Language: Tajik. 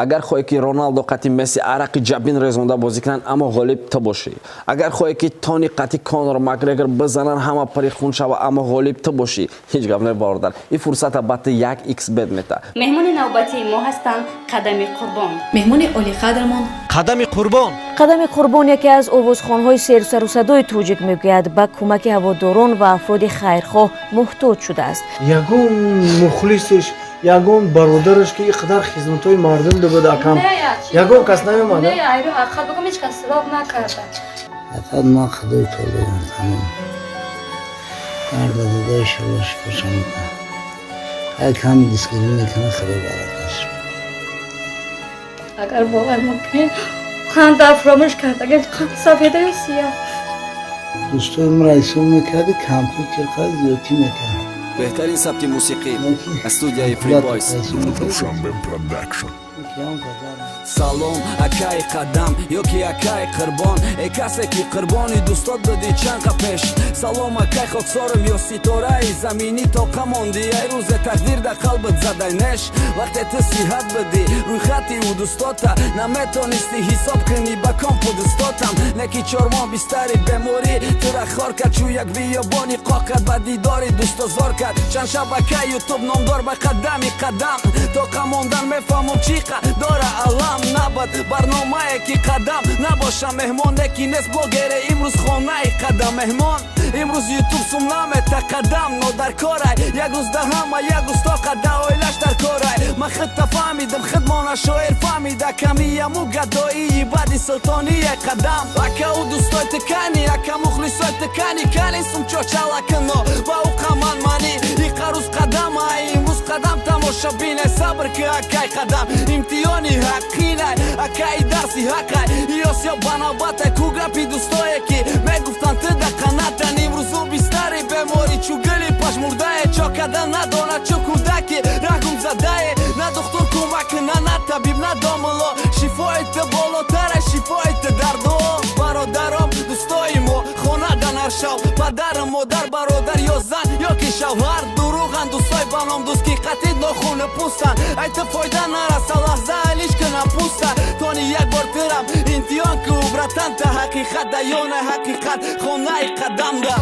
Агар хоҳе, ки Роналдо қати Месси арақи ҷабин резонда бозӣ кунанд, аммо ғолиб ту бошӣ. Агар хоҳе, ки Тони қати Конор Макгрегор бизананд, ҳама пари хун шава, аммо ғолиб ту бошӣ. Ҳеҷ гап не, бародар, ин фурсата ба ту як xBet мета. Меҳмони навбатии мо ҳастанд Қадами Қурбон. Меҳмони олиқадрмон. Қадами Қурбон. Қадами Қурбон, яке аз овозхонҳои серсарусадои тоҷик, мегӯяд, ба кӯмаки ҳаводорон ва афроди хайрхоҳ муҳтоҷ шудааст. Ягон мухлисеш, ягон бародараш, ки ин қадар хизматҳои мардум дабуд, акам, ягон кас намеомада? Не, айру ҳақиқат бигӯм, ҳеҷ кас силоқ накарда. Фақат ман худои таолоям, тамом. Дарда дида, иншолло, шукршон мекунам. Ҳар ками дастгирӣ мекунад, худо баракаш. Агар бовар мекунед, қанд фаромӯш кардагем, қанд сафеда ё сиёҳ. Дӯстои маро ҳисоб мекарди, компютер қад зиёдтӣ мекард. Беҳтарин сабти мусиқӣ аз студияи Free Boys. Салом, акаи Қадам ёки акаи Қурбон, э касе ки қурбони дӯстот будӣ чанд қа пеш. Салом, акай хоксорам ё ситораи заминӣ, тоқа монди, ай рӯзе тақдир да қалбат задай неш. Вақте ту сиҳат будӣ, рӯйхати ӯ дӯстота наметонистӣ ҳисоб кунӣ ба компу дӯстотам. Неки 4 моҳ бистари беморӣ тура хор кард, чӯ як биёбони қоқ кард, ба дидори дӯстозор кард. Чанд шабакаи Ютуб номдор ба қадами қадам тоқа мондан, мефаҳмам, чӣ қа дора алам. Набад барномае, ки Қадам набоша меҳмоне, ки нест блогере имрӯз хонаи Қадам меҳмон. Имрӯз Ютуб сум намета, Қадам нодаркорай. Як рӯз да ҳама, як рӯз тоқа да оилаш дар корай. Ман худта фаҳмидам, худмона шоир фаҳмида, камияму гадоии баъди султоние. Қадам ака, ӯ дӯстои тикани, ака, мухлисои тикани, кани сумчочалакино ба ӯ қаман манӣ иқа рӯз қадама, имрӯз Қадам тамошобине. Сабр ки, акай Қадам, имтиҳони ҳаққинай, акаи дарси ҳаққай ёсё ба навбатай. Ку гапи дӯстое, ки мегуфтанд, ту да қанатан? Имрӯзу бистари беморӣ чу гули пажмурдае, чокада надонад, чу кӯдаки раҳгум задае. На духтур кӯмак куна, на табиб, на домулло. Шифои ту болотара, шифои ту дар дуо. Бародаром, дӯстои мо хона данаршав, падару модар, бародар ё зан ё ки шавҳар дурӯғанд. Дӯстои ба ном дӯст, ки қатид нохуни пӯстанд, ай ту фойда нараса, лаҳза алиш кунам пӯста. Тони як бор тирам имтиҳон ку, братан, та ҳақиқат да ёна ҳақиқат хонаи Қадамда.